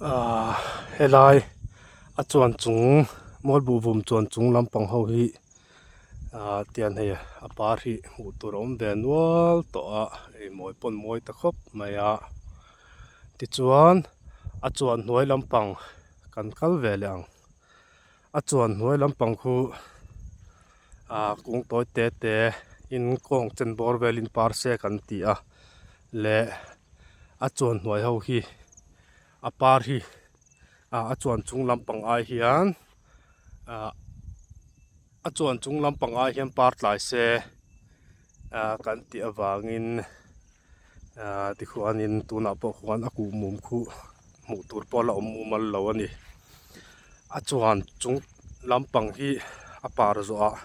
Ahh helai a chuan chung mual buhvum chuan chung lampang ho hi ahh tian hei a par hi hmuh tur a awm ve nual tawh a hei mawi pawn mawi ta khawp mai a tichuan a chuan hnuai lampang kan kal ve leh ang a chuan hnuai lampang khu ahh kung tawi te te in kawng chen bawr velin par se kan ti a leh a chuan hnuai ho hi a par hi ah a chuan chung lampang ai hian ah a chuan chung lampang ai hian par tlai se ah kan tih avangin ah tikhuanin tunah pawh khuan a kuh mum khuh hmuh tur pawh a la awm mumal lo a ni a chuan chung lampang hi a par zawh ah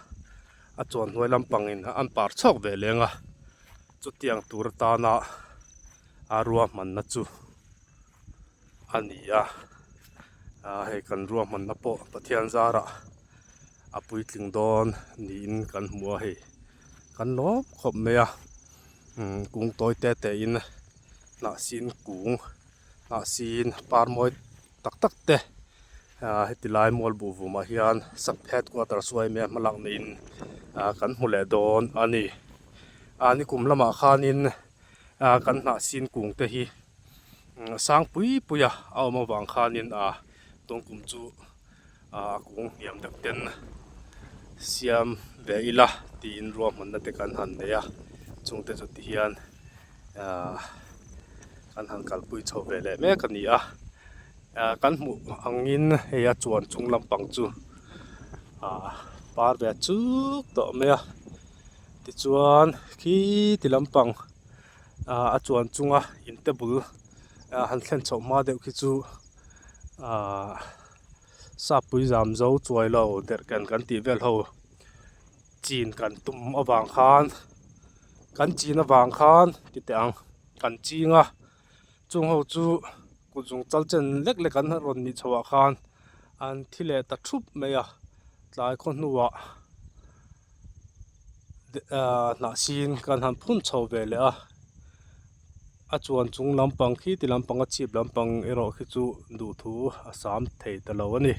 a chuan hnuai lampangin an par chhuak ve leng a chutiang tur atana a ruahmanna chu a ni a ah hei kan ruahmanna pawh Pathian zarah a puitling dawn niin kan hmu a hei kan lawm khawp mai a umm kung tawi te te in hnah sin kung hnah sin par mawi tak tak te ah heti lai mual buh vumah hian sub headquarter suai mai a hma lak niin ah kan hmu leh dawn a ni ah nikum lamah khanin ah kan hnah sin kung te hi sang pui pui a a awm avang khanin ah tawngkum chu ah a kung hniam deuh ten siam ve ila tiin ruahmanna te kan han nei a chungte chu ti hian ah kan han kalpui chho ve leh mek a ni a ah kan hmuh angin hei a chuan chung lampang chu ah par ve chuk tawh mai a tichuan khi ti lampang ah a chuan chunga in te bul ah han thlen chhoh hma deuh khi chu ah sapui zam zo chuai lo derhken kan tih vel ho chin kan tum avang khan kan chin avang khan ti teh ang kan ching a chung ho chu kut zung chal chen lek lek an rawn nih chhoh ah khan an thi leh ta thup mai a tlai khaw hnuah ahh hnah sin kan han phun chho ve leh a a chuan chung lampang khi ti lampang a chhip lampang erawh khi chu duhthu a sam thei ta lo a ni.